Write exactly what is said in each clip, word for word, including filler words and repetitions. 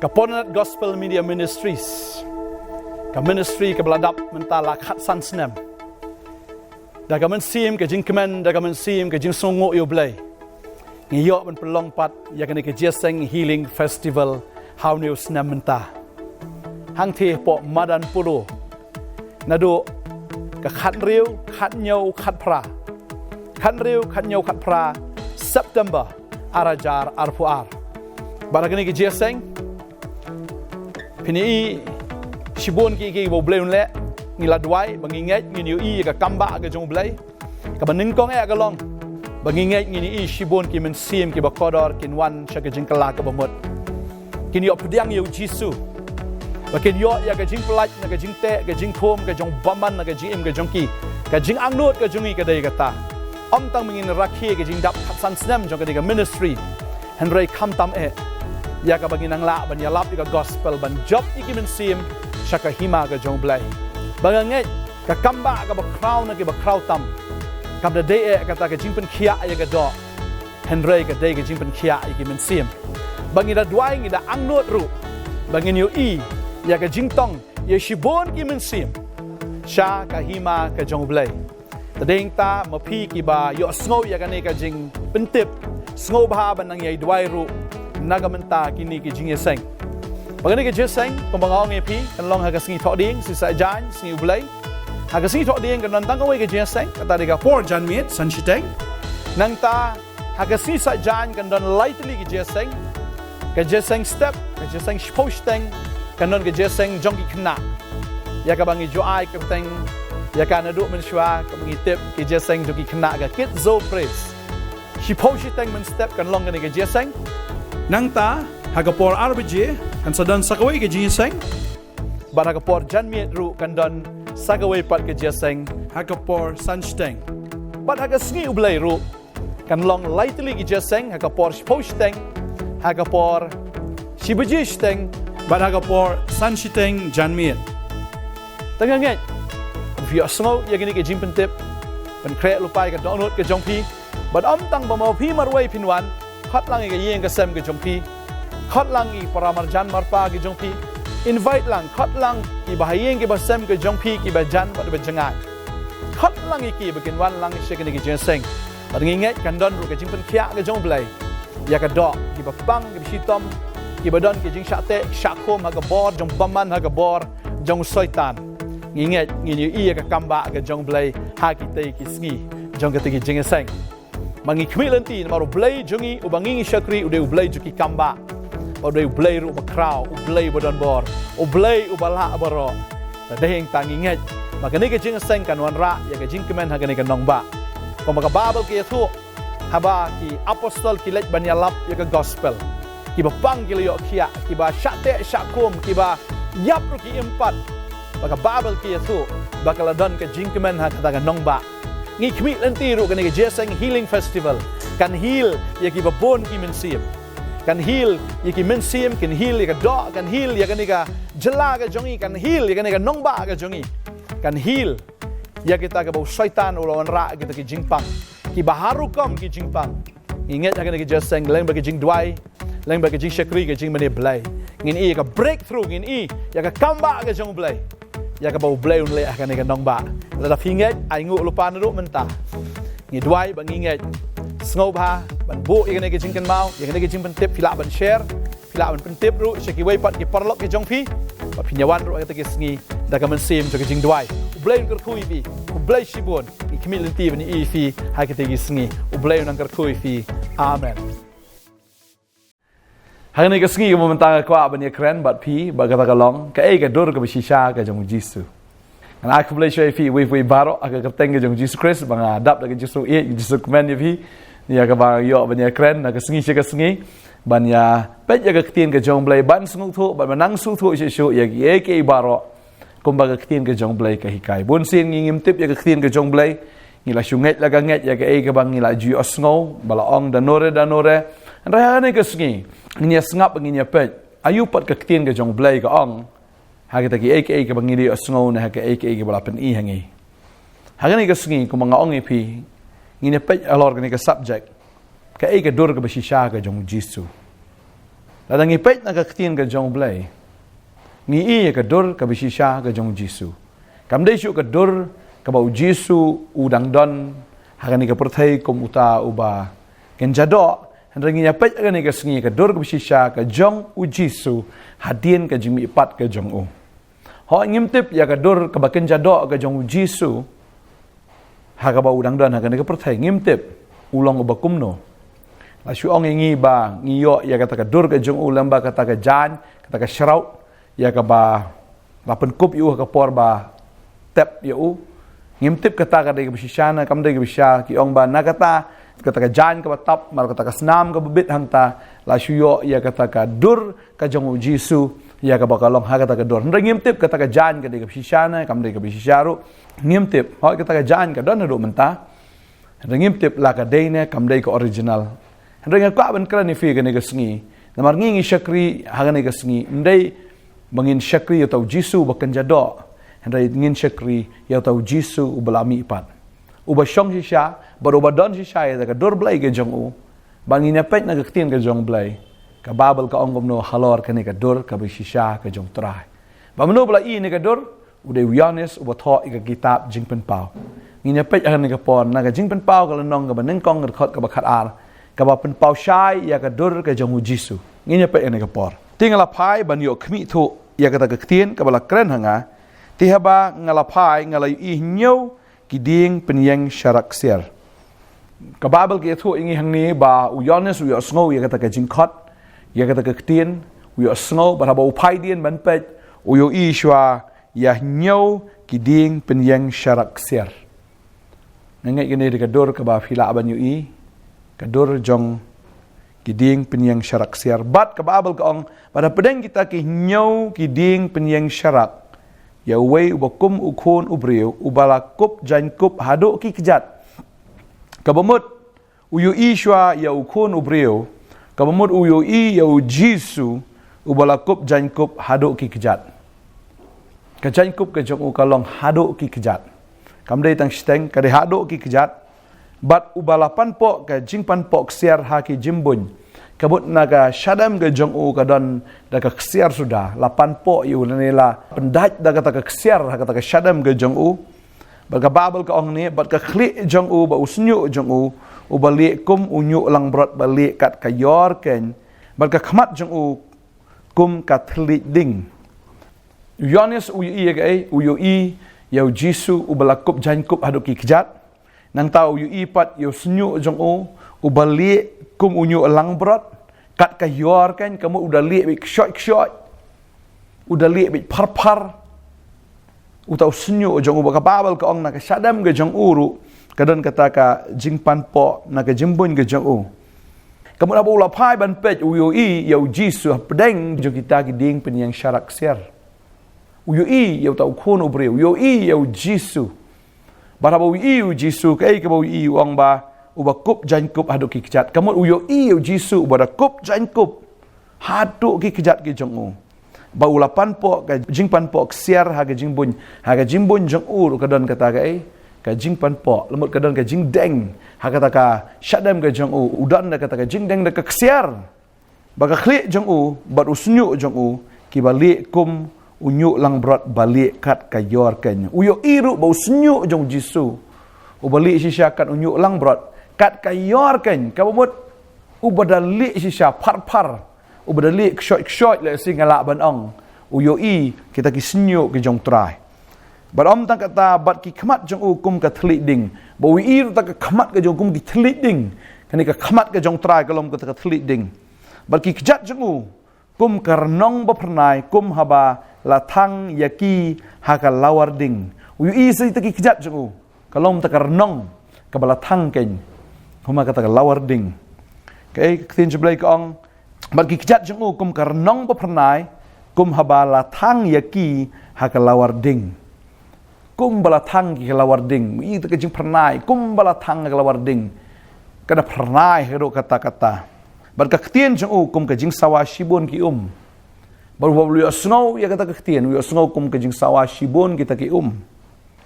Ka Pornat Gospel Media Ministries, ka ministry kaba la dap mynta la khatsan snem. Da ka mynsiem ka jingkmen, da ka mynsiem ka jingsngewnguh ïa U Blei, ngi ïoh ban pynlong pat ïa kane ka Jingïaseng Healing Festival ha une u snem mynta. Hangtei hapoh Madan Puro, naduh ka khathynriew, khathynñiew, khatphra, khathynriew, khathynñiew, khatphra September ar hajar arphew ar. Bad ha kane ka jingïaseng, phin ïohi shibun ki, ki ba U Blei un leh. Ngi la duwai ba ngi ngeit ngin ïohi ïa ka kambah ka jong U Blei. Kaba nyngkong eh ka long ba ngi ngeit ngin ïohi shibun ki mynsiem kiba kordor kin wan sha ka jingkylla kaba mut, kin ïoh pdiang ïa U Jisu, ba kin ïoh ïa ka jingpyllait na ka jingteh, ka jingkhum, ka jingbymman na ka jingim ka jong ki. Ka jingangnud ka jong ngi ka dei kata. Ym tang ba ngin rakhe ka jingdap khatsan snem jong kane ka ministry, hynrei khamtam eh ïa kaba ngin nang lah ban ïalap ïa ka gospel, ban jop ïa ki mynsiem sha ka hima ka jong U Blei. Ba nga ngeit ka kambah kaba khraw na kiba khraw tam kam da dei eh kata ka jingpynkhiah ïa ka doh, hynrei ka dei ka jingpynkhiah ïa ki mynsiem. Ba ngi da duwai, ngi da angnud ruh ba ngin ïohi ïa ka jingtong ïa shibun ki mynsiem sha ka hima ka jong U Blei. Te dei hangta ma phi kiba ïohsngew ïa kane ka jingpyntip, sngewbha ban nang ïai duwai ruh na ka mynta kine ki jingïaseng. Ba kane ka jingïaseng, kumba nga ong ïa phi, kan long ha ka sngi Thohdieng, Sngi Saitjaiñ, Sngi U Blei. Ha ka sngi Thohdieng kan don tang kawei ka jingïaseng, kata dei ka por janmiet, san shiteng. Nangta ha ka sngi Saitjaiñ kan don lai tylli ki jingïaseng. Ka jingïaseng step, ka jingïaseng shiphew shiteng, kan don ka jingïaseng jong ki khynnah, ïa kaba ngi ju ai kyrteng ïa ka naduh mynshuwa, kaba ngi tip, ka jingïaseng jong ki khynnah, ka Kids Zo Praise. Shiphew shiteng mynstep kan long kane ka jingïaseng. Nangta ha ka por ar baje kan sa don sa kawei ka jingïaseng. Bad ha ka por janmiet ruh kan don sa kawei pat ka jingïaseng ha ka por san shiteng. Bad ha ka sngi U Blei ruh kan long lai tylli ki jingïaseng, ha ka por shiphew shiteng, ha ka por shi baje shiteng, bad ha ka por san shiteng janmiet. Te nga ngeit phi ïohsngew ïa kine ki jingpyntip, pynkhreh lypa ïa ka dohnud ka jong phi. Bad ym tang ba ma phi marwei phin wan, khot lang ïa ka ïing ka sem ka jong phi, khot lang ïa ki para marjan marpa ka jong phi, invite lang, khot lang ïa ki bahaïing ki basem ka jong phi, ki bajan bad ba jngai. Khot lang ïa ki ba kin wan lang sha kine ki jingïaseng. Bad ngi ngeit kan don ruh ka jingpynkhiah ka jong U Blei ïa ka doh, kiba pang, kiba shitom, kiba don ki jingshah teh shah khum ha ka bor jong bymman, ha ka bor jong Soitan. Ngi ngeit ngin ïohi ïa ka kambah ka jong U Blei ha kitei ki sngi jong kitei ki jingïaseng. Ma ngi khmih lynti namar U Blei jong ngi uba ngi ngi shakri u dei U Blei jong ki kambah, u dei U Blei ruh ba khraw, U Blei ba don bor, U Blei uba lah baroh. Te dei hangta ngi ngeit ba kane ka jingïaseng kan wanrah ïa ka jingkmen ha kane ka nongbah. Kumba ka Baibl ka ïathuh, haba ki apostol ki leit ban ïalap ïa ka gospel, kiba pang ki la ïoh khiah, kiba shah teh shah khum, kiba ïap ruh ki im pat. Ba ka Baibl ka ïathuh ba ka la don ka jingkmen ha kata ka nongbah. Ngi khmih lynti ruh kane ka jingïaseng Healing Festival kan heal ïa kiba bun ki mynsiem. Kan heal ïa ki mynsiem, kan heal ïa ka doh, kan heal ïa kane ka jylla ka jong ngi, kan heal ïa kane ka nongbah ka jong ngi. Kan heal ïa kita kaba u Soitan u la wanrah kita ki jingpang, kiba har rukom ki jingpang. Ngi ngeit ha kane ka jingïaseng, lem bad ka jingduwai, lem bad ka jingshakri, ka jingmane Blei, ngin ïohi ïa ka breakthrough, ngin ïohi ïa ka kambah ka jong U Blei, ïa kaba U Blei un leh ha kane ka nongbah. Lada phi ngeit, ai nguh lypa naduh mynta. Ngi duwai ba ngi ngeit. Sngewbha ban buh ïa kane ka jingkynmaw, ïa kane ka jingpyntip, phi lah ban share, phi lah ban pyntip ruh sha kiwei pat ki paralok ki jong phi ba phin ïa wan ruh ha kata ka sngi da ka mynsiem jong ka jingduwai. U Blei un kyrkhu ïa phi. Khublei shibun. Ngi khmih lynti ban ïohi ïa phi ha kata ka sngi. U Blei un nang kyrkhu ïa phi. Amen. Ha kane ka sngi kaba mynta nga kwah ban ïakren bad phi bad kata ka long, kaei ka dur kaba shisha ka jong U Jisu. Ngan ai khublei shuwa ïa phi iwei pa iwei baroh ha ka kyrteng ka jong U Jisu Khrist, ba nga dap da ka jingsngewsih, ka jingsngewkmen ïa phi ïa kaba nga ïoh ban ïakren na ka sngi sha ka sngi, ban ïa peit ïa ka ktien ka jong U Blei, ban sngewthuh, ban nang sngewthuh shuh shuh ïa kiei kiei baroh kumba ka ktien ka jong U Blei ka hikai. Bun sien ngi ngim tip ïa ka ktien ka jong U Blei, ngi la shu ngeit la ka ngeit ïa kaei kaba ngi la ju ïohsngew ba la ong da nore da nore. Hynrei ha kane ka sngi ngin ïa sngap, ngin ïa peit aïu pat ka ktien ka jong U Blei ka ong ha kita kiei kiei kaba ngi la ïohsngew ne ha kaei kaei kaba la pyni ha ngi. Ha kane ka sngi kumba nga ong ïa phi, ngin ïa peit halor kane ka subject, kaei ka dur kaba shisha ka jong U Jisu. Lada ngi peit na ka ktien ka jong U Blei, ngi i ïa ka dur kaba shisha ka jong U Jisu. Kam dei shuh ka dur kaba U Jisu u dang don ha kane ka pyrthei kum uta uba kynja doh, hynrei ngi ïa peit ha kane ka sngi ka dur kaba shisha ka jong U Jisu hadien ka jingmihpat ka jong u. Hooid, ngim tip ïa ka dur kaba kynja doh ka jong U Jisu ha kaba u dang don ha kane ka pyrthei, ngim tip u long uba kumno. La shu ong ïa ngi ba ngi ïoh ïa kata ka dur ka jong u lyngba kata ka jaiñ, kata ka shraut, ïa kaba la pynkup ïa u ha ka por ba tep ïa u. Ngim tip kata ka dei kaba shisha ne kam dei kaba shisha. Ki ong ba na kata, kata ka jaiñ kaba tap, namar kata ka snam kaba bit hangta, la shu ïoh ïa kata ka dur ka jong U Jisu, ïa kaba ka long ha kata ka dur. Hynrei ngim tip kata ka jaiñ ka dei kaba shisha ne kam dei kaba shisha ruh, ngim tip. Hooid, kata ka jaiñ ka don haduh mynta, hynrei ngim tip la ka dei ne kam dei ka original. Hynrei nga kwah ban kren ïa phi kane ka sngi, namar ngi ngi shakri ha kane ka sngi, ym dei ba ngin shakri ïa uta U Jisu uba kynja doh, hynrei ngin shakri ïa uta U Jisu uba la mihpat, uba shong shisha bad uba don shisha ïa ka dur Blei ka jong u. Ba ngin ïa peit na ka ktien ka jong Blei, ka Baibl ka ong kumno halor kane ka dur kaba shisha ka jong U Trai. Ba mano ba la i ïa kane ka dur? U dei u Ïoannis uba thoh ïa ka kitab Jingpynpaw. Ngin ïa peit ha kane ka por na ka Jingpynpaw ka lynnong kaba nyngkong, ka dkhot kaba khatar, kaba pynpaw shai ïa ka dur ka jong U Jisu. Ngin ïa peit ha kane ka por. Te nga la phai ban ïoh khmih thuh ïa kata ka ktien kaba la kren ha nga. Te haba nga la phai, nga la ïohi hynñiew ki dieng pynïeng sharak ksiar. Ka Baibl ka ïathuh ïa ngi hangne ba u Ïoannis u ïohsngew ïa kata ka jingkhot, ïa kata ka ktien, u ïohsngew, bad haba u phai dien ban peit, u ïohi shuwa ïa hynñiew ki dieng pynïeng sharak ksiar. Nga ngeit kane dei ka dur kaba phi lah ban ïohi, ka dur jong ki dieng pynïeng sharak ksiar. Bad ka Baibl ka ong, bad hapdeng kita ki hynñiew ki dieng pynïeng sharak, ïa uwei uba kum u Khun u briew, uba la kup jaiñkup haduh ki kjat. Kaba mut u ïohi shuwa ïa u Khun u briew, kaba mut u ïohi ïa U Jisu uba la kup jaiñkup haduh ki kjat. Ka jaiñkup ka jong u ka long haduh ki kjat. Kam dei tang shiteng, ka dei haduh ki kjat. Bad uba la panpoh ka jingpanpoh ksiar ha ki jingbuiñ. Ka mut na ka shadem ka jong u ka don da ka ksiar suda, la panpoh ïa u lane la pyndait da kata ka ksiar ha kata ka shadem ka jong u. Bad ka Baibl ka ong ne, bad ka khlieh jong u bad u shñiuh jong u, uba lieh kum u ñiuh langbrot ba lieh kat ka ïor keiñ, bad ka khmat jong u kum ka thylliej ding. U Ïoannis u ïohi ïa kaei? U ïohi ïa U Jisu uba la kup jaiñkup haduh ki kjat. Nangta u ïohi pat ïa u shñiuh jong u, uba lieh kum u ñiuh langbrot, kat ka ïor keiñ, ka mut u da lieh beit kshoit kshoit, u da lieh beit phar phar. Uta u shñiuh jong u, ba ka Baibl ka ong na ka shadem ka jong u ruh ka don kata ka jingpanpoh na ka jingbuiñ ka jong u. Ka mut haba u la phai ban peit, u ïohi ïa U Jisu hapdeng jong kita ki dieng pynïeng sharak ksiar. U ïohi ïa uta u Khun u briew, u ïohi ïa U Jisu. Bad haba u ïohi U Jisu, kaei kaba u ïohi? U ong ba uba kup jaiñkup haduh ki kjat. Ka mut u ïohi ïa U Jisu uba da kup jaiñkup haduh ki kjat ki jong u. Ba u la panpoh ka jingpanpoh ksiar ha ka jingbuiñ, ha ka jingbuiñ jong u ruh ka don kata kaei? Ka jingpanpoh, lymut ka don ka jingdeng ha kata ka shadem ka jong u, u don da kata ka jingdeng da ka ksiar. Ba ka khlieh jong u bad u shñiuh jong u kiba lieh kum u ñiuh langbrot ba lieh kat ka ïor keiñ. U ïohi ruh ba u shñiuh jong U Jisu uba lieh shisha kat u ñiuh langbrot, kat ka ïor keiñ, kaba mut uba da lieh shisha phar phar, uba da lieh kshoit kshoit, lehse nga lah ban ong. U ïohi kita ki shñiuh ki jong U Trai. Bad ym tang kata, bad ki khmat jong u kum ka thylliej ding. Ba u ïohi ruh ta ka khmat ka jong u kum ki thylliej ding. Kane ka khmat ka jong U Trai ka long kata ka thylliej ding. Bad ki kjat jong u kum ka rnong ba phyrnai, kum haba la thang ïa ki ha ka lawar ding. U ïohi sa ïa kita ki kjat jong u, ka long ta ka rnong kaba la thang keiñ, kum ha kata ka lawar ding. Kaei ka ktien jong U Blei ka ong? Bad ki kjat jong u kum ka rnong ba phyrnai, kum haba la thang ïa ki ha ka lawar ding. Kum ba la thang ki ha ka lawar ding. Ïa kata ka jingphyrnai, kum ba la thang ha ka lawar ding. Ka da phyrnai haduh katta katta. Bad ka ktien jong u kum ka jingsawa shibun ki um. Bad uba u ïohsngew ïa kata ka ktien, u ïohsngew kum ka jingsawa shibun kita ki um.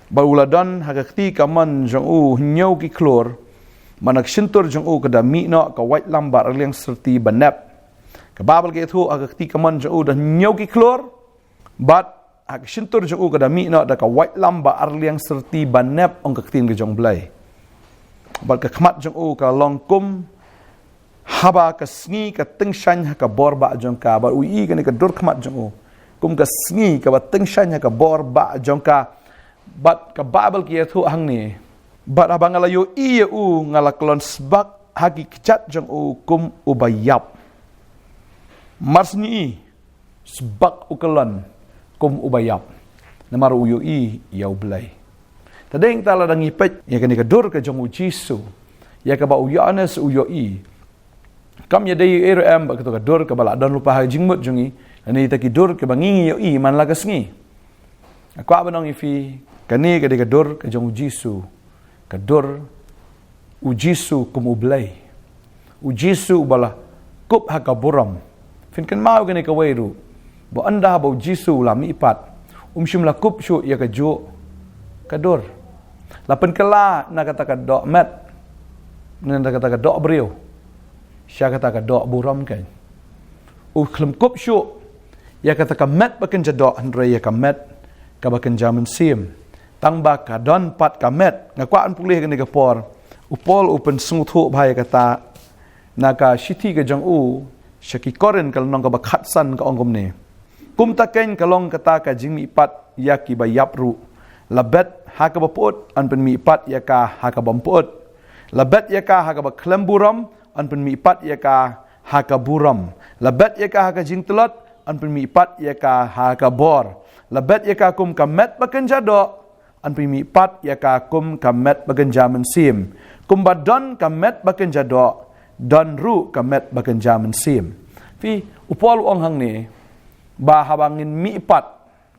Bad u la don ha ka kti kamon jong u hynñiew ki khlur. Bad na ka shyntur jong u ka da mih noh ka waitlam ba rliang syrti ba nep. Ka Baibl ka ïathuh ha ka kti kamon jong u da hynñiew ki khlur, bad ha ka shyntur jong u ka da mih noh da ka waitlam ba arliang syrti ba nep, ong ka ktien ka jong U Blei. Bad ka khmat jong u ka long kum haba ka sngi ka tyngshaiñ ha ka bor bah jong ka. Bad u ïohi kane ka dur khmat jong u kum ka sngi kaba tyngshaiñ ha ka bor bah jong ka. Bad ka Baibl ka ïathuh hangne: Bad haba nga la ïohi ïa u, nga la kyllon sbak ha ki kjat jong u kum uba ïap. Mar shu ïohi, sbak u kyllon kum uba ïap, namar u ïohi ïa U Blei. Te dei nangta lada ngi peit ïa kane ka dur ka jong U Jisu, ïa kaba u Ïoannis u ïohi, kam ïadei ei ruh em bad kato ka dur kaba la don lypa ha ka jingmut jong ngi, lane ïa kita ki dur kiba ngi ïohi man la ka sngi. Nga kwah ban ong ïa phi, kane ka dei ka dur ka jong U Jisu, ka dur U Jisu kum U Blei, U Jisu uba la kup ha ka burom. Phin kynmaw kane kawei ruh, ba ynda haba U Jisu u la mihpat, um shym la kup shuh ïa kajuh ka dur. La pynkylla na kata ka doh met, na kata ka doh briew, sha kata ka doh burom kein. U khlem kup shuh ïa kata ka met ba kynja doh, hynrei ïa ka met kaba kynja mynsiem. Tang ba ka don pat ka met. Nga kwah ban pule ha kane ka por, u Paul u pynsngewthuh bha ïa kata na ka shithi ka jong u sha ki Korinth, ka lynnong kaba khatsan, ka ong kumne: Kumta kein ka long kata ka jingmihpat ïa kiba ïap ruh. La bet ha kaba pyut, yn pynmihpat ïa ka ha kaba ym pyut. La bet ïa ka ha kaba khlem burom, yn pynmihpat ïa ka ha ka burom. La bet ïa ka ha ka jingtlot, yn pynmihpat ïa ka ha ka bor. La bet ïa ka kum ka met ba kynja doh, yn pynmihpat ïa ka kum ka met ba kynja mynsiem. Kumba don ka met ba kynja doh, don ruh ka met ba kynja mynsiem. Phi, u Paul u ong hangne ba haba ngin mihpat,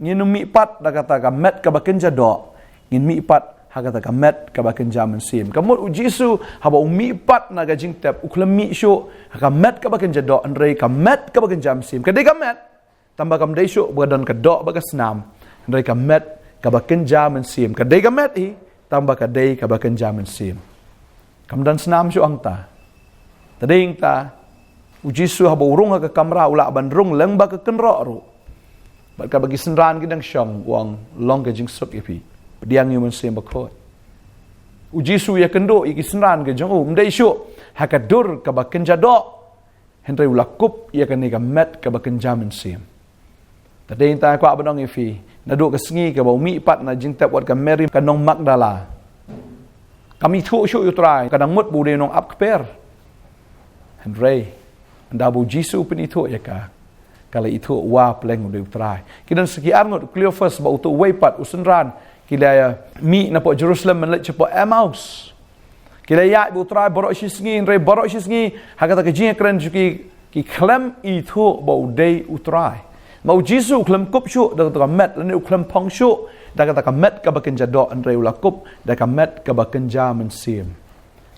ngin ym mihpat da kata ka met kaba kynja doh, ngin mihpat ha kata ka met kaba kynja mynsiem. Ka mut U Jisu haba u mihpat na ka jingtep, u khlem mih shuh ha ka met kaba kynja doh, hynrei ka met kaba kynja mynsiem. Ka dei ka met, tang ba kam dei shuh ba ka don ka doh bad ka snam, hynrei ka met kaba kynja mynsiem. Ka dei ka met hi, tang ba ka dei kaba kynja mynsiem. Kam don snam shuh hangta. Te dei nangta, U Jisu haba u rung ha ka kamra, u lah ban rung lyngba ka kynroh ruh. Bad katba ki synran ki dang shong, u ong: Long ka jingsuk ïa phi. Pdiang ïa U Mynsiem Bakhuid. U Jisu u ïakynduh ïa ki synran ki jong u, ym dei shuh ha ka dur kaba kynja doh, hynrei u la kup ïa kane ka met kaba kynja mynsiem. Te dei nangta nga kwah ban ong ïa phi, naduh ka sngi kaba u mihpat na jingtep wat ka Mary ka nong Magdala, kam ithuh shuh ïa U Trai, ka dang mut ba u dei u nongap kper. Hynrei ynda ba U Jisu u pynithuh ïa ka, ka la ithuh wa pleng u dei U Trai. Ki don sa ki ar ngut, u Cleophas bad uto uwei pat u synran, ki la ïa mih napoh Jerusalem ban leit shapoh Emmaus. Ki la ïaid bad U Trai baroh shi sngi, hynrei baroh shi sngi ha kata ka jingïakren jong ki, ki khlem ithuh ba u dei U Trai. Namar U Jisu u khlem kup shuh da kata ka met, lane u khlem phong shuh da kata ka met kaba kynja doh, hynrei u la kup da ka met kaba kynja mynsiem.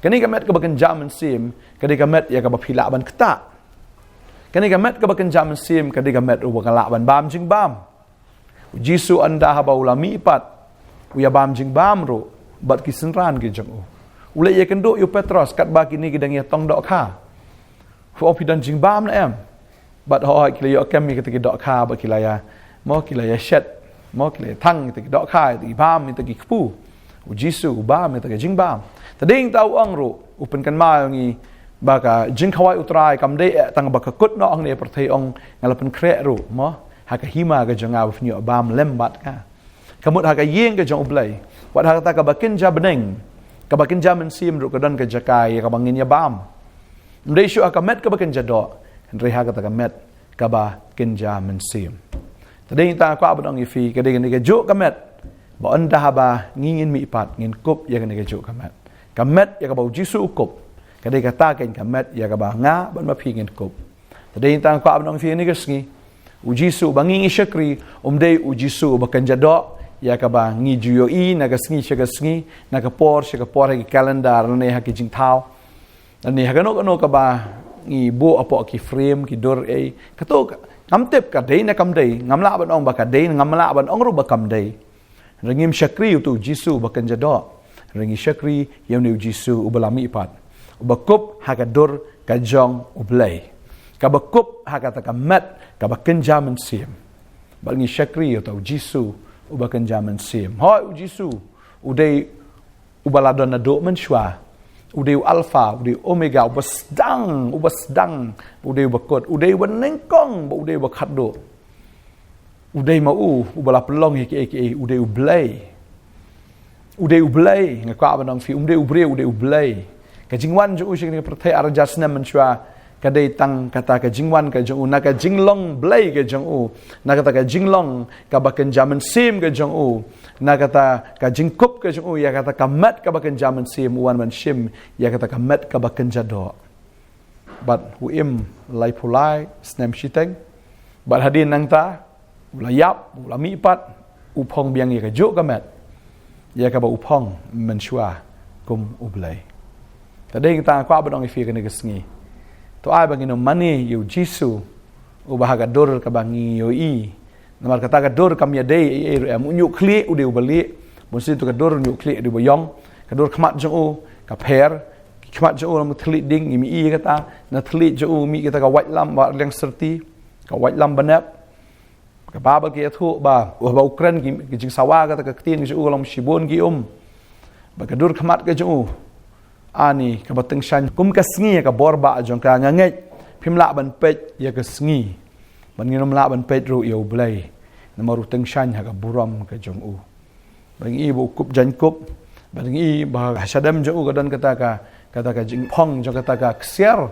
Kane ka met kaba kynja mynsiem ka dei ka met ïa kaba phi lah ban ktah. Kane ka met kaba kynja mynsiem ka dei ka met ruh ba nga lah ban bam jingbam. U Jisu ynda haba u la mihpat, u ïa bam jingbam ruh bad ki synran ki jong u. U leit ïakynduh ïa u Petros katba kine ki dang ïa tong dohkha. U ong: Phi don jingbam ne em? Bad hooid, ki la ïoh kem ïa kita ki dohkha bad ki la ïa, mo, ki la ïa shet, mo, ki la ïa thang ïa kita ki dohkha, ïa kita ki bam, ïa kita ki kpu. U Jisu u bam ïa kita ki jingbam. Te dei nangta u ong ruh, u pynkynmaw ïa ngi ba ka jingkhawai U Trai kam dei eh tang ba ka kut noh hangne ha pyrthei, ong: Nga la pynkhreh ruh, mo, ha ka hima ka jong nga ba phin ïoh bam lem bad nga. Ka mut ha ka ïing ka jong U Blei, wat ha kata kaba kynja bneng, kaba kynja mynsiem ruh ka don ka jaka ïa kaba ngin ïa bam. Ym dei shuh ha ka met kaba kynja doh, hynrei ha kata ka met kaba kynja mynsiem. Te dei nangta nga kwah ban ong ïa phi, ka dei kane kajuh ka met ba ynda haba ngi ngin mihpat, ngin kup ïa kane kajuh ka met. Ka met ïa kaba U Jisu u kup, ka dei kata kein ka met ïa kaba nga bad ma phi ngin kup. Te dei nangta nga kwah ban ong ïa phi kane ka sngi, U Jisu uba ngi ngi shakri um dei U Jisu uba kynja doh, ïa kaba ngi ju ïohi na ka sngi sha ka sngi, na ka por sha ka por ha ki calendar, ne ha ki jingthaw, ne ha kano kano kaba ngi buh hapoh ki frame, ki dur, ei. Kato ka, ngam tip ka dei ne kam dei, ngam lah ban ong ba ka dei, ngam lah ban ong ruh ba kam dei. Hynrei ngim shakri ïa uto U Jisu uba kynja doh. Hynrei ngi shakri ïa une U Jisu uba la mihpat, uba kup ha ka dur ka jong U Blei. kaba kup ha kata ka met kaba kynja mynsiem. Bad ngi shakri ïa uta u Jisu uba kynja mynsiem. Hooid, u Jisu u dei uba la don naduh mynshuwa. U dei u Alpha, u dei u Omega, uba sdang, uba sdang, u dei uba kut, u dei uba nyngkong, u dei uba khatduh. U dei ma u uba la pynlong ïa kiei kiei, u dei u Blei. U dei u Blei, nga kwah ban ong ïa phi, um dei u briew, u dei u Blei. Ka jingwan jong u sha kane ka pyrthei ar hajar snem mynshuwa, ka dei tang kata ka jingwan ka jong u, na ka jinglong Blei ka jong u, na kata ka jinglong kaba kynja mynsiem ka jong u, na kata ka jingkup ka jong u ïa kata ka met kaba kynja mynsiem, u wan ban shim ïa kata ka met kaba kynja doh. Bad u im laiphew lai snem shiteng. Bad hadien nangta u la ïap, u la mihpat, u phong biang ïa kajuh ka met ïa kaba u phong mynshuwa kum u Blei. Te dei kata nga kwah ban ong ïa phi kane ka sngi, to ai ba ngin ym mane ïa u Jisu uba ha ka dur kaba ngi ïohi. Namar kata ka dur kam ïadei ei ei ruh em. U ñiuh khlieh u dei uba lieh. Bun sien to ka dur u ñiuh khlieh u dei uba ïong. Ka dur khmat jong u ka pher. Ki khmat jong u lam thylliej ding, ngi ïohi kata. Na thylliej jong u mih kata ka waitlam ba liang syrti, ka waitlam ba nep. Ka Baibl ka ïathuh ba u, ba u kren ki, ki jingsawa kata ka ktien ka jong u ka long shibun ki um. Ba ka dur khmat ka jong u, ani kaba tyngshaiñ kum ka sngi ha ka bor ba jong ka. Nga ngeit phim lah ban peit ïa ka sngi, ban ngin ym lah ban peit ruh ïa u Blei. Namar u tyngshaiñ ha ka burom ka jong u. Ba ngi i ba u kup jaiñkup, ba ngi i ba ha shadem jong u ka don kata ka, kata ka jingphong jong kata ka ksiar.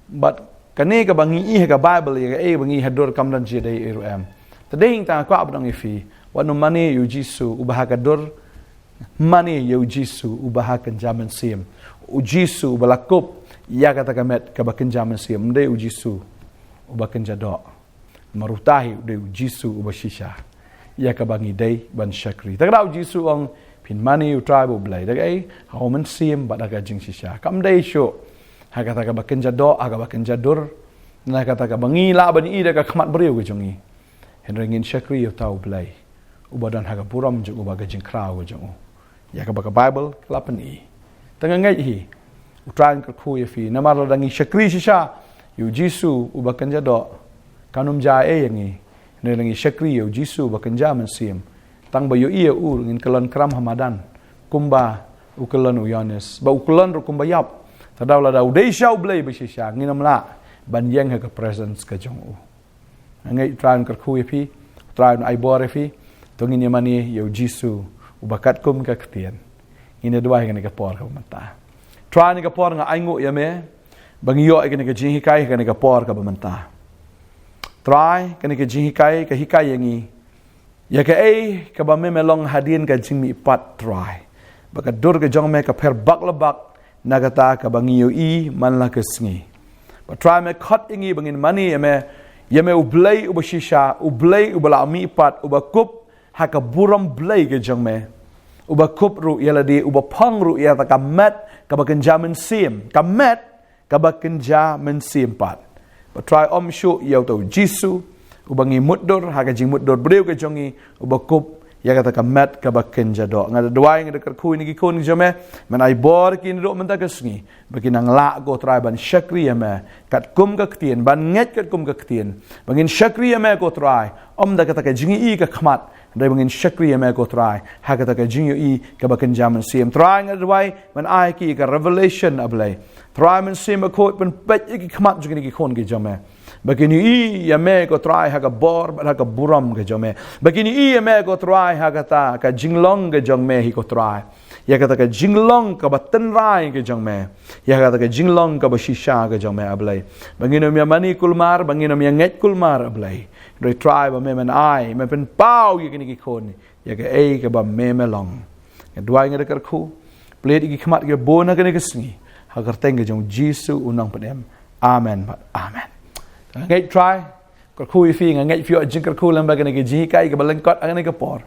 Bad kane kaba ngi i ha ka Baibl ïa kaei ba ngi i ha dur kam don jingïadei ei ruh em. Te dei tang nga kwah ban ong ïa phi, wat nym mane ïa u Jisu uba ha ka dur, mane ïa u Jisu uba ha kynja mynsiem. U Jisu uba la kup ïa kata ka met kaba kynja mynsiem. Um dei u Jisu uba kynja doh. Namar uta hi u dei u Jisu uba shisha ïa kaba ngi dei ban shakri. Te ka daw u Jisu u ong, phin mane ïa u Trai ba u Blei. Da kaei? Ha u mynsiem bad da ka jingshisha. Kam dei shuh ha kata kaba kynja doh, ha kaba kynja dur, na kata kaba ngi lah ban i da ka khmat briew ka jong ngi. Hynrei ngin shakri ïa uta u Blei uba don ha ka burom jong u bad ka jingkhraw ka jong u, ïa kaba ka Baibl ka la pyni. Te nga ngeit hi u Trai un kyrkhu ïa phi, namar lada ngi shakri shisha ïa u Jisu uba kynja doh, kan ym jia ei ïa ngi. Hynrei lada ngi shakri ïa u Jisu uba kynja mynsiem, tang ba ïohi ïa u ngin kyllon kram ha madan kumba u kyllon u Ïoannis, ba u kyllon ruh kumba ïap. Te daw lada u dei shisha u Blei ba shisha, ngin ym lah ban ïeng ha ka presence ka jong u. Nga ngeit u Trai un kyrkhu ïa phi, u Trai un ai bor ïa phi. To ngin ïa mane ïa u Jisu uba katkum ka ktien. Ngin ïa duwai ha kane ka por kaba mynta. Trai, ha kane ka por nga ainguh ïa me ba ngi ïoh ïa kane ka jinghikai ha kane ka por kaba mynta. Trai, kane ka jinghikai ka hikai ïa ngi ïa kaei kaba me me long hadien ka jingmihpat, Trai. Ba ka dur ka jong me ka pher bak la bak na kata kaba ngi ïohi man la ka sngi. Ba Trai me khot ïa ngi ba ngin mane ïa me, ïa me u Blei uba shisha, u Blei uba la mihpat, uba kup ha ka burom Blei ka jong me. Uba kup ruh ïa lade, uba phong ruh ïa kata ka met kaba kynja mynsiem, ka met kaba kynja mynsiem pat. Ba Trai, ym shuh ïa uta u Jisu uba ngi mutdur ha ka jingmutdur briew ka jong ngi, uba kup ïa kata ka met kaba kynja doh. Nga da duwai, nga da kyrkhu ïa kine ki khun ki jong me, men ai bor ïa ki naduh mynta ka sngi ba kin nang lah, ko Trai, ban shakri ïa me katkum ka ktien, ban ngeit katkum ka ktien. Ba ngin shakri ïa me, ko Trai, ym da kata ka jingïohi ka khmat, hynrei ba ngin shakri ïa me, ko Trai, ha kata ka jingïohi kaba kynja mynsiem. Trai, nga da duwai men ai ïa ki ka revelation, A Blei. Trai Mynsiem Bakhuid, pynpeit ïa ki khmat jong kine ki khun ki jong me, ba kin ïohi ïa me, ko Trai, ha ka bor bad ha ka burom ka jong me. Ba kin ïohi ïa me, ko Trai, ha kata ka jinglong ka jong me hi, ko Trai. Ïa kata ka jinglong kaba tynrai ka jong me. Ïa kata ka jinglong kaba shisha ka jong me, A Blei. Ba ngin ym ïa mane kulmar, ba ngin ym ïa ngeit kulmar, A Blei. Hynrei Trai, ba me men ai, men pynpaw ïa kine ki khun ïa kaei kaba me me long. Nga duwai, nga da kyrkhu, plie ïa ki khmat kiba bun ha kane ka sngi, ha ka kyrteng ka jong u Jisu u nongpynim. Amen bad amen. Nga ngeit Trai kyrkhu ïa phi, nga ngeit phi ïoh jingkyrkhu lem bad kane ka jinghikai kaba lyngkot ha kane ka por.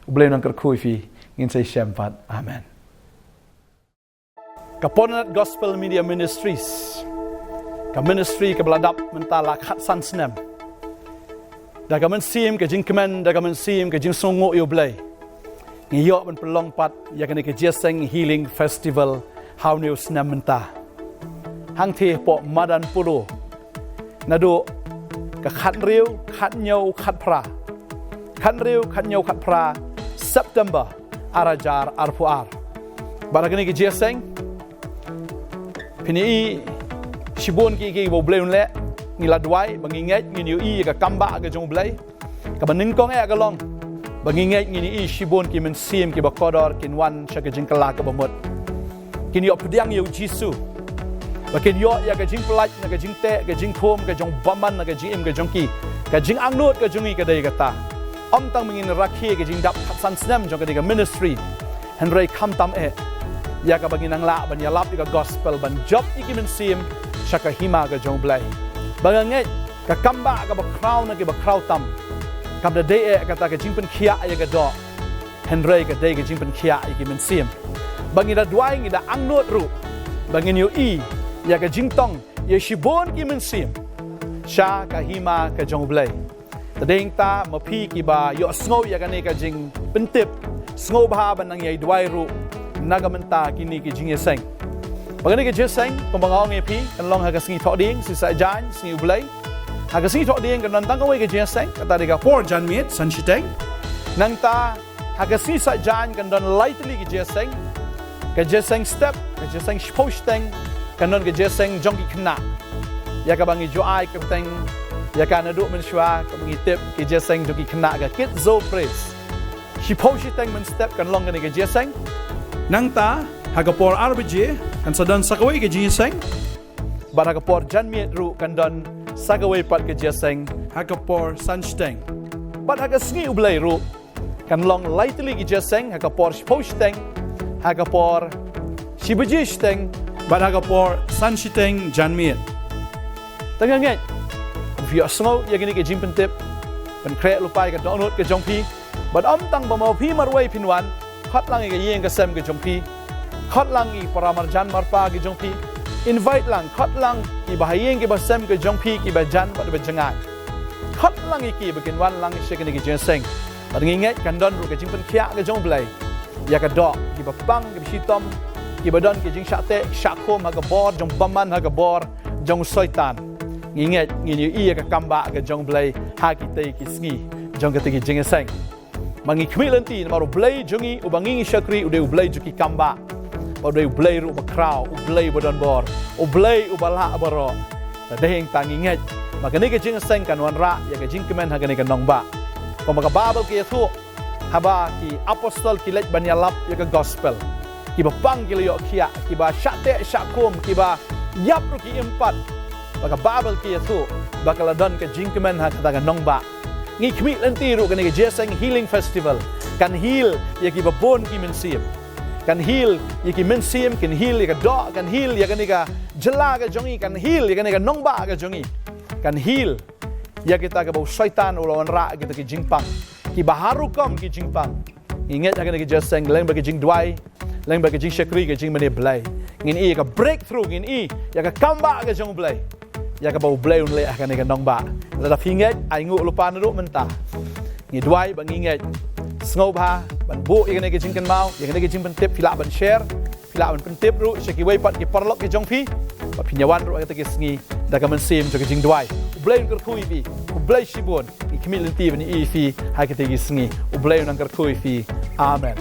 U Blei un nang kyrkhu ïa phi, ngin sa ïashem pat. Amen. Ka Pyrnat Gospel Media Ministries, ka ministry kaba la dap mynta la khatsan snem. Da ka mynsiem ka jingkmen, da ka mynsiem ka jingsngewnguh ïa U Blei, ngi ïoh ban pynlong pat ïa kane ka Jingïaseng Healing Festival ha une u snem mynta. Hangtei hapoh madan Polo, naduh ka khathynriew, khathynñiew, khatphra. Khathynriew, khathynñiew, khatphra September ar hajar arphew ar. Bad ha kane ka jingïaseng, phin ïohi shibun ki, ki ba U Blei un leh. Ngi la duwai, ba ngi ngeit, ngin ïohi ïa ka kambah ka jong U Blei. Kaba nyngkong eh ka long ba ngi ngeit ngin ïohi shibun ki mynsiem kiba kordor kin wan sha ka jingkylla kaba mut. Kin ïoh pdiang ïa U Jisu. Ba kin ïoh ïa ka jingpyllait na ka jingteh, ka jingthum, ka jingbymman na ka jingim ka jong ki. Ka jingangnud ka jong ngi ka dei kata. Ym tang ba ngin rakhe ka jingdap khatsan snem jong kane ka ministry. Hynrei khamtam eh ïa kaba ngin nang lah ban ïalap ïa ka gospel, ban jop ïa ki mynsiem sha ka hima ka jong U Blei. Ba nga ngeit ka kambah kaba khraw na kiba khraw tam kam da dei eh kata ka jingpynkhiah ïa ka doh, hynrei ka dei ka jingpynkhiah ïa ki mynsiem. Ba ngi da duwai, ngi da angnud ruh ba ngin ïohi ïa ka jingtong ïa shibun ki mynsiem sha ka hima ka jong U Blei. Te dei hangta ma phi kiba ïohsngew ïa kane ka jingpyntip, sngewbha ban nang ïai duwai ruh na ka bynta kine ki jingïaseng. Ba kane ka jingïaseng, kumba nga ong ïa phi, kan long ha ka sngi Thohdieng, Sngi Saitjaiñ, Sngi U Blei. Ha ka sngi Thohdieng kan don tang kawei ka jingïaseng, kata dei ka por janmiet san shiteng. Nangta ha ka sngi Saitjaiñ kan don lai tylli ki jingïaseng. Ka jingïaseng step, ka jingïaseng shiphew shiteng, kan don ka jingïaseng jong ki khynnah. Ïa kaba ngi ju ai kyrteng ïa ka naduh mynshuwa, kaba ngi tip, ka jingïaseng jong ki khynnah, ka Kids Zo Praise. Shiphew shiteng mynstep kan long kane ka jingïaseng. Nangta ha ka por ar baje kan sa don sa kawei ka jingïaseng. Bad ha ka por janmiet ruh kan don sa kawei pat ka jingïaseng ha ka por san shiteng. Bad ha ka sngi U Blei ruh kan long lai tylli ki jingïaseng, ha ka por shiphew shiteng, ha ka por shi baje shiteng, bad ha ka por san shiteng janmiet. Te nga ngeit phi ïohsngew ïa kine ki jingpyntip, pynkhreh lypa ïa ka dohnud ka jong phi. Bad ym tang ba ma phi marwei phin wan, khot lang ïa ka ïing ka sem ka jong phi, khot lang ïa ki para marjan marpa ka jong phi, invite lang, khot lang ïa ki ba ha ïing ki ba sem ka jong phi, ki ba jan bad ba jngai. Khot lang ïa ki ba kin wan lang sha kine ki jingïaseng. Bad ngi ngeit kan don ruh ka jingpynkhiah ka jong U Blei ïa ka doh ki ba pang, ki ba shitom, ki ba don ki jingshah teh shah khum ha ka bor jong bymman, ha ka bor jong Soitan. Ngi ngeit ngin ïohi ïa ka kambah ka jong U Blei ha kitei ki sngi jong kitei ki jingïaseng. Ma ngi khmih lynti namar U Blei jong ngi uba ngi ngi shakri u dei U Blei jong ki kambah. Ba u dei U Blei ruh ba khraw, U Blei ba don bor, U Blei uba lah baroh. Te dei hangta ngi ngeit ba kane ka jingïaseng kan wanrah ïa ka jingkmen ha kane ka nongbah. Kumba ka Baibl ka ïathuh, haba ki apostol ki leit ban ïalap ïa ka gospel, ki ba pang ki la ïoh khiah, ki ba shah teh shah khum, ki ba ïap ruh ki im pat. Ba ka Baibl ka ïathuh ba ka la don ka jingkmen ha kata ka nongbah. Ngi khmih lynti ruh kane ka jingïaseng Healing Festival kan heal ïa ki ba bun ki mynsiem. Kan heal ïa ki mynsiem, kan heal ïa ka doh, kan heal ïa kane ka jylla ka jong ngi, kan heal ïa kane ka nongbah ka jong ngi. Kan heal ïa kita kiba u Soitan u la wanrah kita ki jingpang, kiba har rukom ki jingpang. Ngi ngeit ha kane ka jingïaseng, lem bad ka jingduwai, lem bad ka jingshakri, ka jingmane Blei, ngin ïohi ïa ka breakthrough, ngin ïohi ïa ka kambah ka jong U Blei, ïa kaba U Blei un leh ha kane ka nongbah. Lada phi ngeit, ai nguh lypa naduh mynta. Ngi duwai ba ngi ngeit. Sngewbha ban buh ïa kane ka jingkynmaw, ïa kane ka jingpyntip, phi lah ban share, phi lah ban pyntip ruh sha kiwei pat ki paralok ki jong phi ba phin ïa wan ruh ha kata ki sngi da ka mynsiem jong ka jingduwai. U Blei un kyrkhu ïa phi, U Blei shibun. Ngi khmih lynti ban ïohi ïa phi ha kata ki sngi. U Blei un nang kyrkhu ïa phi. Amen.